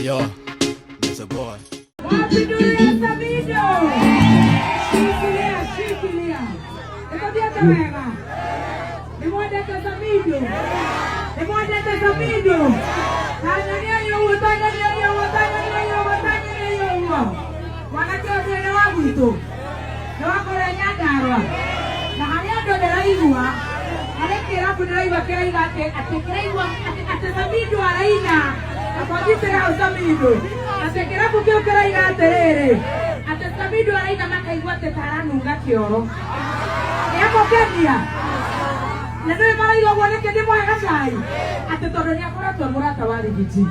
Yo, Mr. Boy. Wapindulie Samido. Shikilia, shikilia. Nĩtũthiĩte wega. Nĩmwendete Samido. Nĩmwendete Samido. Tanyonia ũguo, tanyonia ũguo, tanyonia ũguo, tanyonia ũguo. Mwanake ũcio nĩ wa gwitũ. Nĩ wa kũrĩa Nyandarua. Na harĩ andũ ndĩraigua, harĩ kĩrabu ndĩraigua kĩraiga atĩ kĩraigua atĩ Samido araina. Akwanyitĩre hau Samido. Atĩ kĩrabu kĩu kĩraiga atĩrĩrĩ, atĩ Samido araina makaigua atĩ ta aranunga kĩoro. Nĩamũkenia. Na nĩũĩ maraiga ũguo nĩkĩ ndĩmũhe gacai? Atĩ tondũ nĩakoretwo e mũrata wa Rigiji.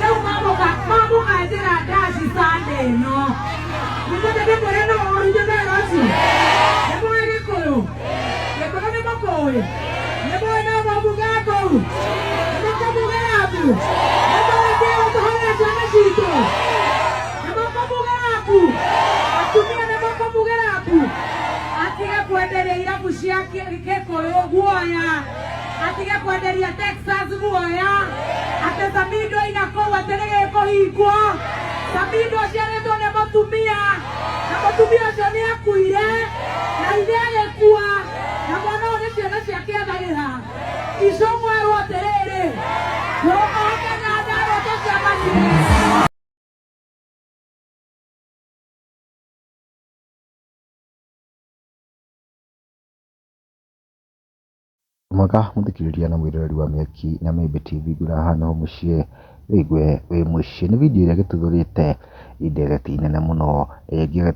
Rĩu mamũkanjĩra ndaci Sunday ĩno. Nĩngwenda ndĩmwĩre no ũrutĩte wĩra ũcio. Nĩmũĩ Gĩkũyũ? Gĩkũyũ nĩmũkũĩ? Nĩmũĩ no mũmbunge wa kũu? Nĩmũkũmugĩra mbu? Nĩmũĩ kĩo tũhũrĩre ciana citũ? Nĩmũkũmugĩra mbu? Atumia nĩmũkũmugĩra mbu? Atige kwenderia irabu cia Gĩkũyũ guoya. Atige kwenderia Texas guoya. Atĩ Samido aina kũu atĩ nĩgĩkũhingwo. Samido aciarĩtwo nĩ mũtumia. Na mũtumia ũcio nĩ akuire. Na ithe agĩkua. Na mwana ũyũ nĩ ciana ciake ethagĩra. Icũng'wa erwo atĩrĩrĩ, tũroke Nyandarua tũcemanie. Mwega mũthikĩrĩria na mwĩroreri wa Mĩaki na Mĩmbi TV, ngwĩra haha nĩho mũciĩ wĩigue wĩ mũciĩ. Nĩ video ĩrĩa ĩgĩtuthũrĩte indereti nene mũno, ĩngĩ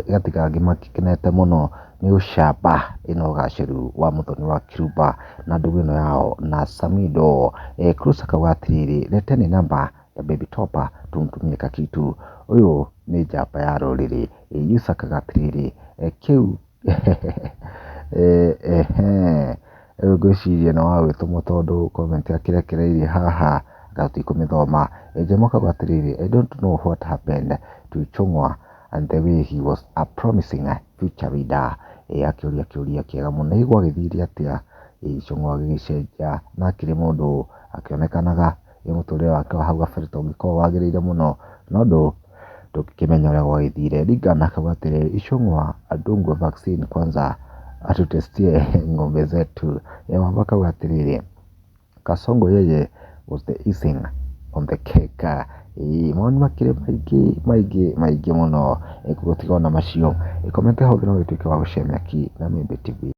ĩgatiga angĩ makenete mũno nĩ ũcamba ĩna ũgacĩru wa Mũthoni wa Kĩrumba na ndũgũ ĩno yao na Samido. Cruz akauga atĩrĩrĩ, leteni namba ya Baby Topper tumtumie kakitu. Ũyũ nĩ njamba ya rũrĩrĩ. Yusa akauga atĩrĩrĩ, kĩu ehe rĩu ngwĩciria nĩ wa gwĩtũmwo tondũ comment akĩrekereirie haha anga tũtikũmĩthoma. Njemo akauga atĩrĩrĩ, I don't know what happened to Ichung'wa and the way he was a promising future leader. Akĩũria kĩũria kĩega mũno, hihi gwagĩthire atĩa Ichung'wa agĩgĩcenjia na akĩrĩ mũndũ akĩonekanaga mũtũrĩre wake wa hau gabere to ũngĩkorwo wagĩrĩire mũno, no ndũngĩkĩmenya ũrĩa gwagĩthire. Reagan akauga atĩrĩrĩ, Ichung'wa adungwe vaccine kwanza atutestie ng'ombe zetu. Wamba akauga atĩrĩrĩ, Kasongo yeye was the icing on the cake. Mawoni makĩrĩ maingĩ maingĩ maingĩ mũno, ngũgũtiga ona macio. Comment hau thĩ no ũgĩtuĩke wa gũshare Mĩaki na Mĩmbi TV.